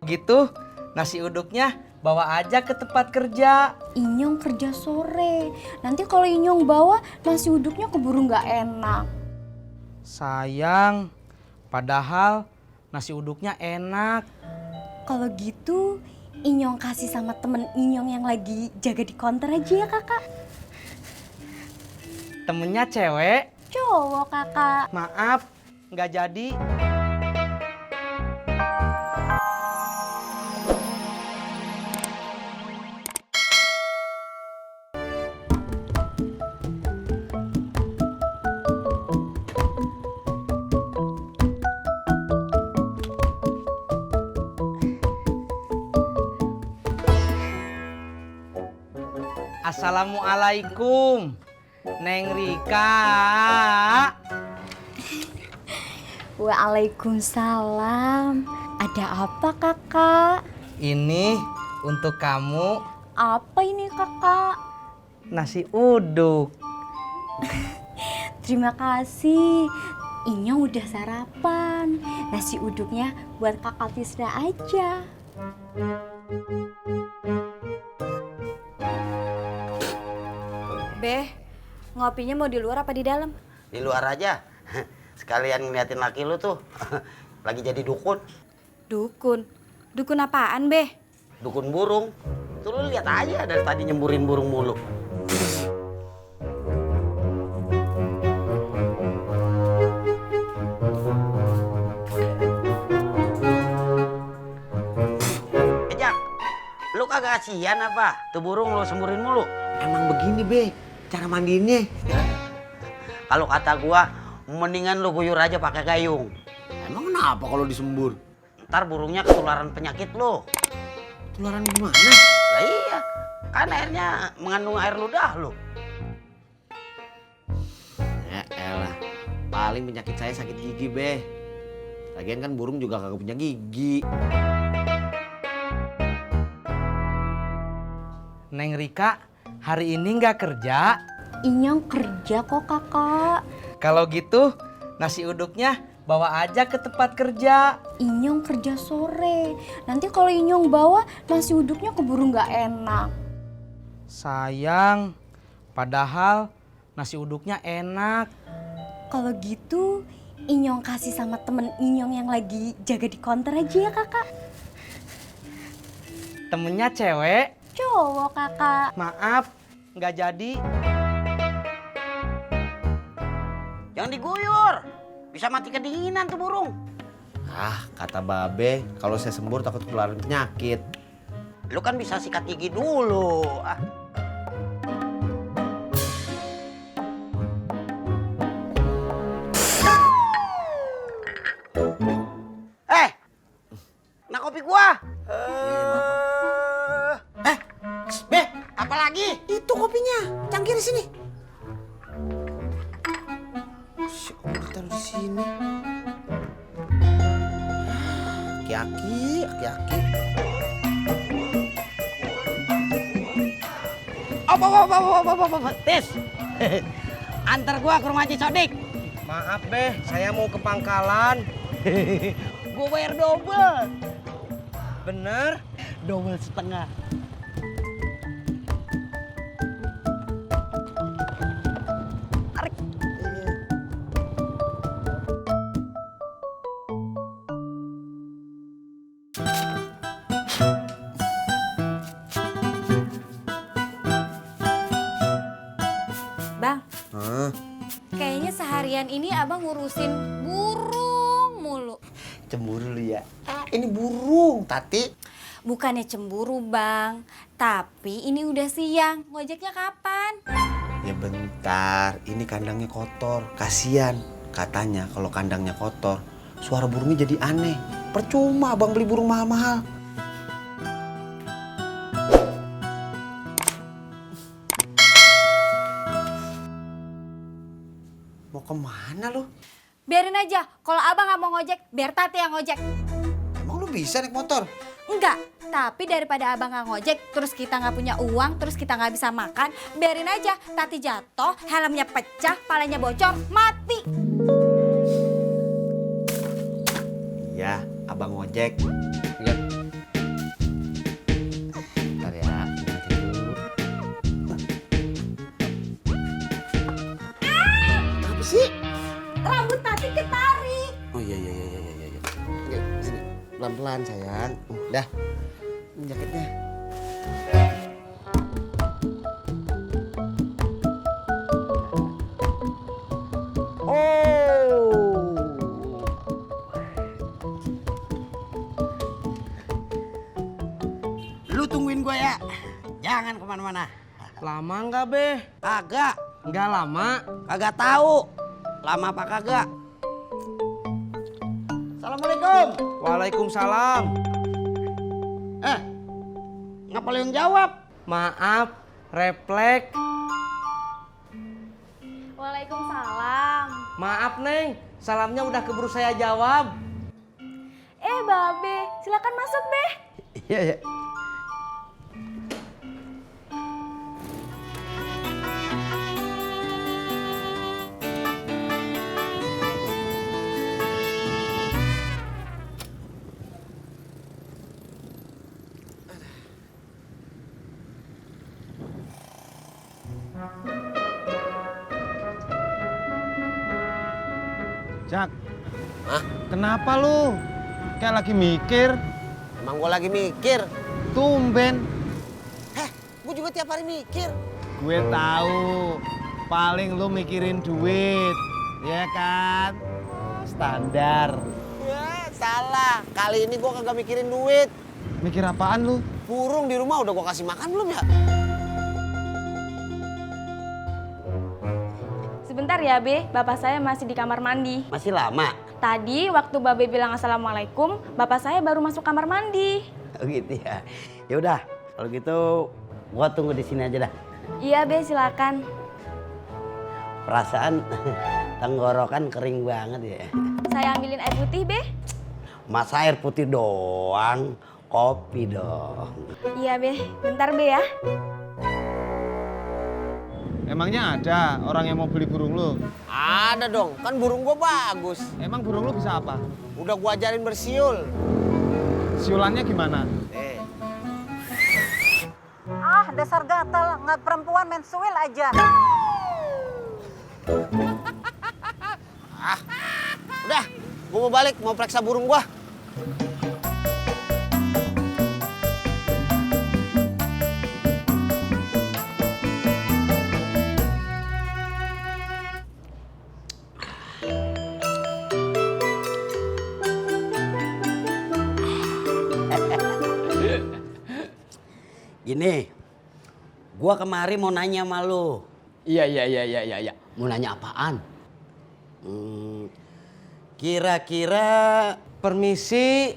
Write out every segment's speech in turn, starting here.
gitu nasi uduknya bawa aja ke tempat kerja. Inyong kerja sore. Nanti kalau Inyong bawa nasi uduknya keburu nggak enak. Sayang, padahal nasi uduknya enak. Kalau gitu Inyong kasih sama temen Inyong yang lagi jaga di counter aja ya kakak. Temennya cewek? Cowok kakak. Maaf, nggak jadi. Assalamualaikum, Neng Rika. Waalaikumsalam. Ada apa kakak? Ini untuk kamu Apa ini kakak? nasi uduk. Terima kasih. Inyong udah sarapan. Nasi uduknya buat kakak Tisna aja. Beh, ngopinya mau di luar apa di dalam? Di luar aja. Sekalian ngeliatin laki lu tuh. Lagi jadi dukun. Dukun? Dukun apaan, Beh? Dukun burung. Tuh lu lihat aja dari tadi nyemburin burung mulu. Jak, lu kagak kasihan apa? Tuh burung lu semburin mulu. Emang begini be, cara mandiinnya. Kalau kata gua, mendingan lu guyur aja pakai gayung. Emang kenapa kalau disembur? Ntar burungnya ketularan penyakit lu. Tularan gimana? Lah iya, kan airnya mengandung air ludah lu. Ya elah, paling penyakit saya sakit gigi be. Lagian kan burung juga kagak punya gigi. Neng Rika, hari ini nggak kerja? Inyong kerja kok kakak. Kalau gitu, nasi uduknya bawa aja ke tempat kerja. Inyong kerja sore. Nanti kalau Inyong bawa nasi uduknya keburu nggak enak. Sayang, padahal nasi uduknya enak. Kalau gitu Inyong kasih sama temen Inyong yang lagi jaga di counter aja ya kakak. Temennya cewek? Cowok kakak. Maaf, nggak jadi. Jangan diguyur, bisa mati kedinginan tuh burung. Ah, kata babe, kalau saya sembur takut ketularan penyakit. Lu kan bisa sikat gigi dulu. Ah. Nah kopi gua. Be, apa lagi? Itu kopinya, cangkir di sini. Si Om ditaruh di sini. Aki-aki. Apa. Tis. Antar gua ke rumah Haji Sodik. Maaf Beh, saya mau ke pangkalan. Gua bayar double. Bener? Double setengah. Tarik. Bang, Hah? kayaknya seharian ini abang ngurusin burung mulu. Cemburu lu ya. Ini burung, Tati. Bukannya cemburu, Bang. Tapi ini udah siang. Ngojeknya kapan? Ya bentar, ini kandangnya kotor. Kasian. Katanya kalau kandangnya kotor, suara burungnya jadi aneh. Percuma abang beli burung mahal-mahal. Mau kemana lu? Biarin aja. Kalau abang nggak mau ngojek, biar Tati yang ngojek. Emang lu bisa naik motor? Enggak. Tapi daripada abang nggak ngojek, terus kita nggak punya uang, terus kita nggak bisa makan, biarin aja. Tati jatuh, helmnya pecah, palanya bocor, mati. Iya, abang ngojek. Ya, rambut tati ketarik. Oh iya. Oke, sini. Pelan-pelan sayang. Dah. Ini jaketnya. Lu tungguin gue ya. Jangan kemana-mana. Lama nggak, Be? Kagak. Nggak lama. Kagak tahu. Lama apa kagak? Assalamualaikum. Waalaikumsalam. Ngapa lu yang jawab? Maaf, refleks. Waalaikumsalam. Maaf, Neng. Salamnya udah keburu saya jawab. Babe, silakan masuk, Be. Iya. Jak, Hah? kenapa lu? Kayak lagi mikir, Emang gue lagi mikir. tumben. Gue juga tiap hari mikir. Gue tahu, paling lu mikirin duit, ya kan? Standar. Ya, salah. Kali ini gue kagak mikirin duit. Mikir apaan lu? Burung di rumah udah gue kasih makan belum ya? Sebentar ya, Be. Bapak saya masih di kamar mandi. Masih lama. Tadi waktu Babe bilang assalamualaikum, bapak saya baru masuk kamar mandi. Oh gitu ya. Ya udah, kalau gitu gua tunggu di sini aja dah. Iya, Be, silakan. Perasaan tenggorokan kering banget ya. Saya ambilin air putih, Be. Masa air putih doang, kopi dong. Iya, Be. Bentar, Be ya. Emangnya ada orang yang mau beli burung lu? Ada dong, kan burung gua bagus. Emang burung lu bisa apa? Udah gua ajarin bersiul. Siulannya gimana? Ah, dasar gatal, nggak perempuan mensuil aja. Udah, gua mau balik, mau periksa burung gua. Gini, gua kemari mau nanya sama lu. Iya. Mau nanya apaan? Kira-kira Permisi.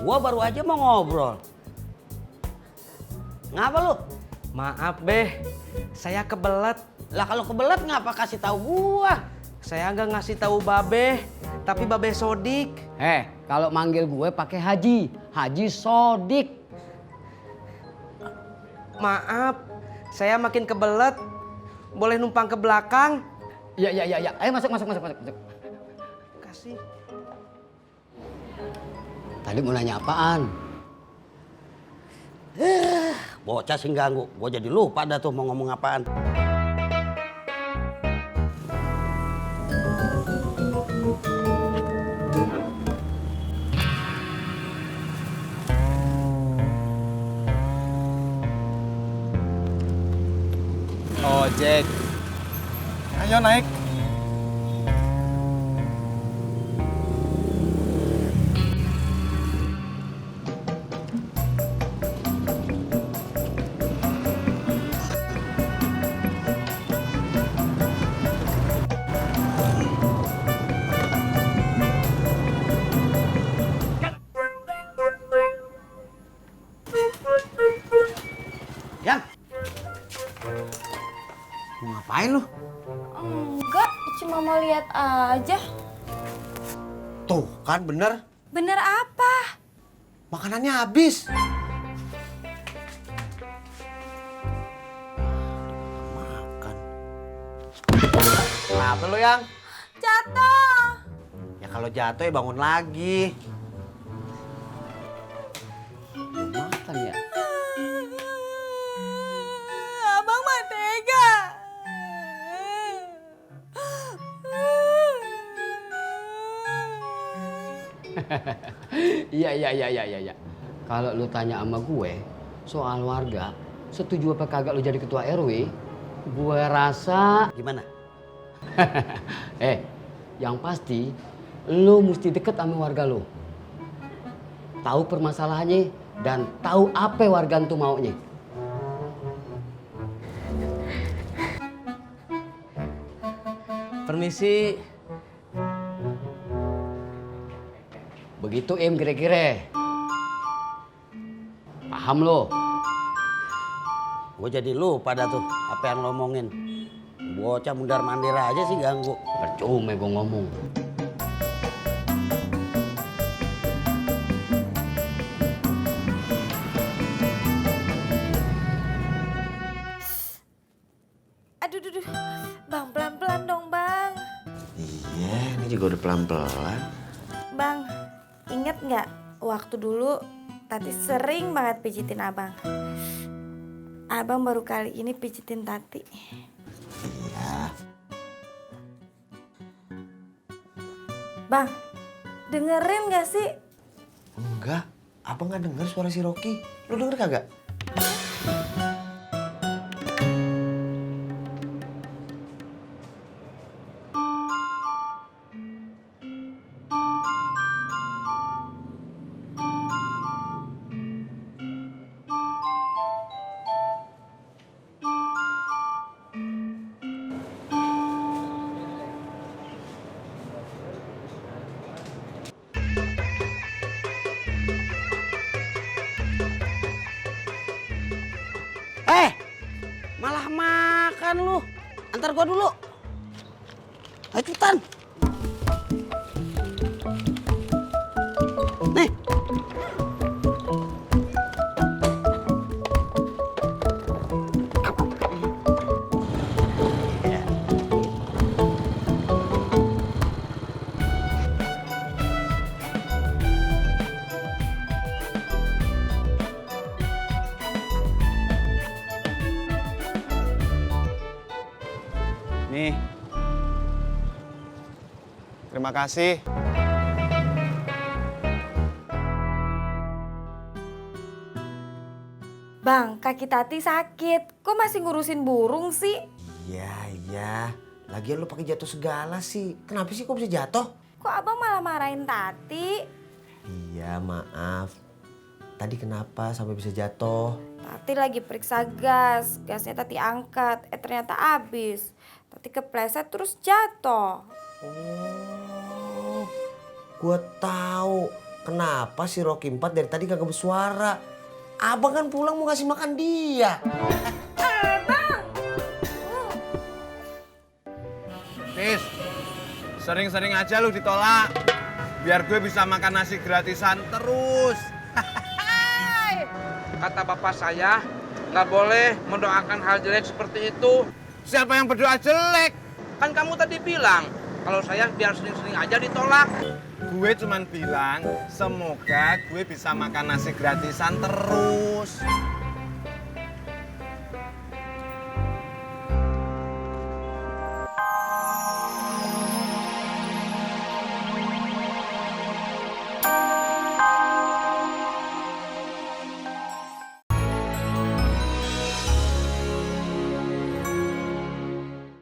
gua baru aja mau ngobrol. Ngapa lu? Maaf, Be. Saya kebelet. Lah kalau kebelet ngapa kasih tahu gua? Saya nggak ngasih tahu Babe, tapi Babe Sodik. Kalau manggil gue pakai Haji, Haji Sodik. Maaf, saya makin kebelet. Boleh numpang ke belakang? Iya. Ayo masuk. Kasih. Tadi mau nanya apaan? Bocah sih ganggu. Gua jadi lupa dah tuh mau ngomong apaan. Ojek. Ayo naik. Yang? Mau ngapain lu? Enggak, cuma mau lihat aja. Tuh kan bener, Bener apa? makanannya habis. Makan. Kenapa lu yang? Jatuh. Ya kalau jatuh ya bangun lagi. Makan ya? Iya. Kalau lu tanya sama gue soal warga, setuju apa kagak lu jadi ketua RW? Gue rasa Gimana? yang pasti lu mesti deket sama warga lu. Tahu permasalahannya dan tahu apa warga itu maunya. Permisi. Begitu Im kira-kira. Paham lo? Gue jadi lupa dah tuh apa yang lo omongin. Bocah mundar mandir aja sih ganggu. Percuma gue ngomong. Aduh, Bang, pelan-pelan dong, Bang. Iya, ini juga udah pelan-pelan. Bang, inget nggak waktu dulu Tati sering banget pijitin Abang. Abang baru kali ini pijitin Tati. Iya. Bang, dengerin gak sih? Enggak, abang nggak denger suara si Rocky. Lu denger kagak? Malah makan lu. Antar gua dulu. Ayo cepetan. Nih. Nih. Terima kasih. Bang, kaki Tati sakit. Kok masih ngurusin burung sih? Iya. Lagian lu pakai jatuh segala sih. Kenapa sih kok bisa jatuh? Kok Abang malah marahin Tati? Iya, maaf. Tadi kenapa sampai bisa jatuh? Tati lagi periksa gas. Gasnya Tati angkat. Ternyata habis. Tati kepleset terus jatuh. Oh, gua tahu kenapa si Rocky 4 dari tadi kagak bersuara. Abang kan pulang mau ngasih makan dia. Tis, sering-sering aja lu ditolak. Biar gue bisa makan nasi gratisan terus. Kata bapak saya, nggak boleh mendoakan hal jelek seperti itu. Siapa yang berdoa jelek? Kan kamu tadi bilang, kalau saya biar sering-sering aja ditolak. Gue cuman bilang, semoga gue bisa makan nasi gratisan terus.